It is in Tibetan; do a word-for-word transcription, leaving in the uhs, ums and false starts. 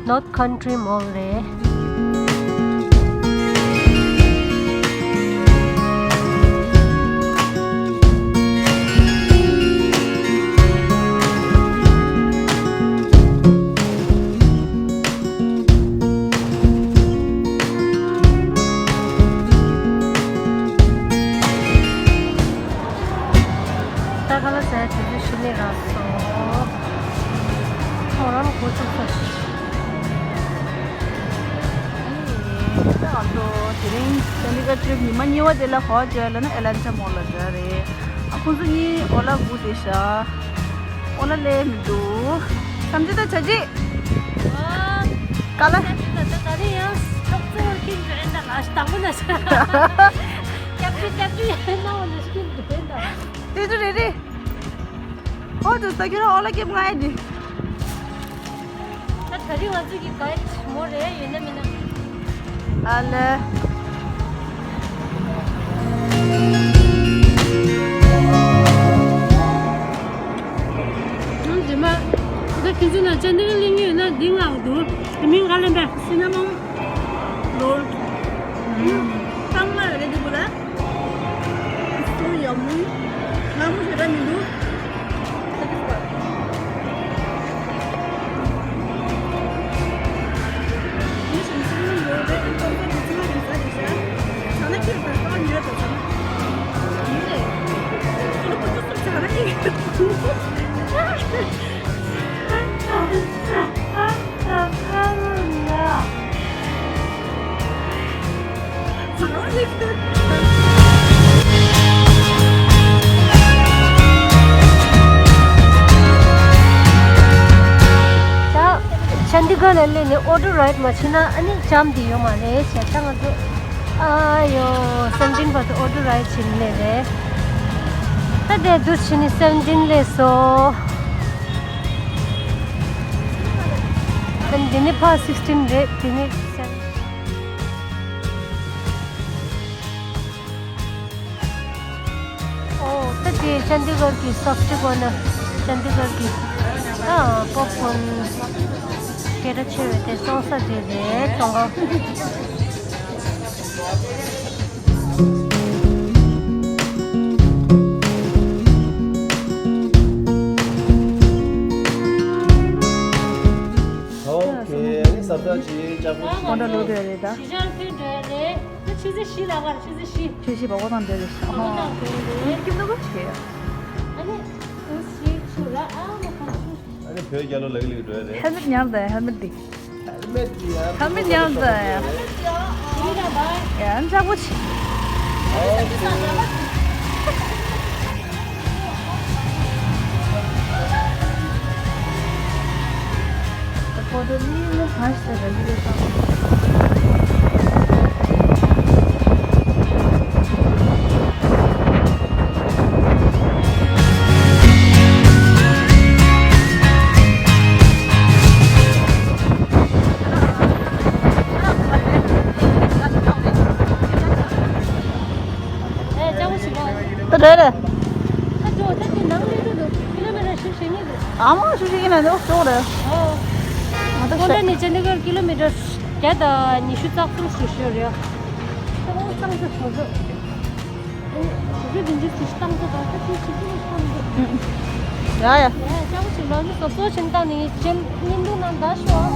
North Country Mall རེད། ད་ག་ལ་ཟེར་དུས་ཚོད་ཤི་ནས་རག་སོང་། ཁོང་རང་འགོ་བཙུགས་ས་ཞིག་ད་ང་ཚོ་དེ་རིང་ཅན་ཌི་གྷར་ཊི་རིབ་ཉི་མ་གཉིས་པ་དེ་ལ་ག་པར་འགྲོ་ཡ་ལབ་ན་ཨེ་ལན་ཊ་མོལ་ལ་འགྲོ་ཡ་རེད། ཨ་ཁོང་ཚོ་གཉིས་ཨོ་ལ་སྒུག་བསྡད་ཤག་ཨོ་ལ་སླེབས་མི་འདུག་བསམ་ཚུལ་དང་བྱ་བྱེད། ཨ། ག་ལ། ད་ད་རེས་ཡང་ཐོག་ཙེ་བར་ཁིན་འགྲོ་ཡིན་ད་ལ་དང་པོ་ན་ཤ། སྐྱབས་བཅོལ་སྐྱབས་བཅོལ་ཡང་ན་འོ་ན་ཤ་ཁིན་འགྲོ་ཡིན་ད། དེ་ཚོ་རེད་རེད། ཨོ་ཙི་ད་ཁྱོད་རང་ཨོ་ལ་སྐྱེབ་ང་ཡ་འདི། ད་ད་རེས་ང་ཚོ་གི་གའི་ཌི་མོ་རེད་ཡོད་ན་མིན་ན། ཨ་ལེ། ཨང་རྗེས་མ། ད་ཁྱེད་ཚོ་ན་ཅན་ཌི་གྷར་གླེང་གི་ཡོད་ན་འདི་མངགས་འདུག་དེ་མིང་ག་ལེན་པས། སི་ན་མོན་རོལ། ཨང་། ཚང་མ་རེད་འདུག་གོ་ད། It's so yummy. ང་མོ་ཞེ་དྲག་མི་འདུག་ད་ཅན་ཌི་གྷར་ལ་སླེབས་ནས་ཨོ་ཊོ་རའིཌ་མ་བྱས་ན་ཨ་ནི་ཇམ་དེ་ཡོད་མ་རེད་བྱས། ད་ང་ཚོ་ཨ་ཡོ་སེ་བེན་ཊིན་བར་དུ་ཨོ་ཊོ་རའིཌ་བྱས་ནས་སླེབས་རེད། ད་དེ་དུས་བྱས་ནས་སེ་བེན་ཊིན་སླེབས་སོང་། ཨ་ནི་འདི་ནི་ཕར་སིགས་ཊིན་རེད། འདི་ནི་སེ་བེན་ཊིན། ཨོ་ད་དེ་ཅན་ཌི་གྷར་གྱི་སོབ་སི་ཊི་གོར་ནར། ཅན་ཌི་གྷར་གྱི་ཨ་པོབ་ཀོན་སྐད་གྲགས་ཆེ་བའི་དེ་བཙོང་ས་དེ་རེད། བཙོང་ཁང་། ཨོ་ཁེ། ཨ་ནི་ཟབ་ཚགས་ཅིག་ལྕགས་པོ་ཞིག་ཨོ་ད་ལོ་དེ་རེད་ད། ཞི་ཅང་ཕིན་འགྲོ་ཡ་རེད། ད་ཆུ་ཚོད་བཞི་ལ་བར། ཆུ་ཚོད་བཞི། ཆུ་བཞི་པ་ཝོ་དང་འདྲ་རེད་ཤག་ཨོ་ད་འགྲོ་ཡ་རེད། ཨ་ནི་ཁྱིམ་ནང་ག་ཆེ་ཡ། ཨ་ནི་ཨུ་ཞི་ཆུ་ལ་ཨ་མ་ཁ་ཆུ། ཨ་ནི་བོད་རྒྱལ་ལོ་ལག་ལེགས་འགྲོ་ཡ་རེད། ཧེལ་མེཊ་ཉར་ད་ཡ། ཧེལ་མེཊ་འདི། ཧེལ་མེཊ་འདི་ཡ། ཧེལ་མེཊ་ཉར་ད་ཡ། ཡ་ཨ་ནི་ལྕགས་པོ་ཆེ། ཨོ་ཁེ། ད་རེད་རེད། ཨ་ཅོ་ད་དེ་ནང་ལ་འགྲོ་འདུག་ཀི་ལོ་མི་ཊར་ཞིག་བྱེད་ངེས་འདུག་ཨ་མ་ཞུ་ཞིག་ཡིན་ན་འདུག་ཅོག་རེད། ཨོ། ང་ད་ཀོན་ཤ་ཊ་ནས་ཅན་ཌི་གྷར་ཀི་ལོ་མི་ཊར་བརྒྱ་དང་ཉི་ཤུ་རྩ་གསུམ་ཞིག་ཤོར་རེད། ཨོ་གཙང་ས་ཞོ་ཞོ། ཞོ་ཞོ་དེ་འདྲའི་ཞིག་གཙང་ས་དང་ས་ཆེན་ཞིག་ཀི་ལོ་ཤོར་འདུག་ཡ་ཡ། ཡ་ཅག་ཞིག་ལོ་ནི་སོ་སོ་ཕྱིན་བཏང་ནས་ཅན་ཉིན་འདུག་ན་འདའ་ཤོག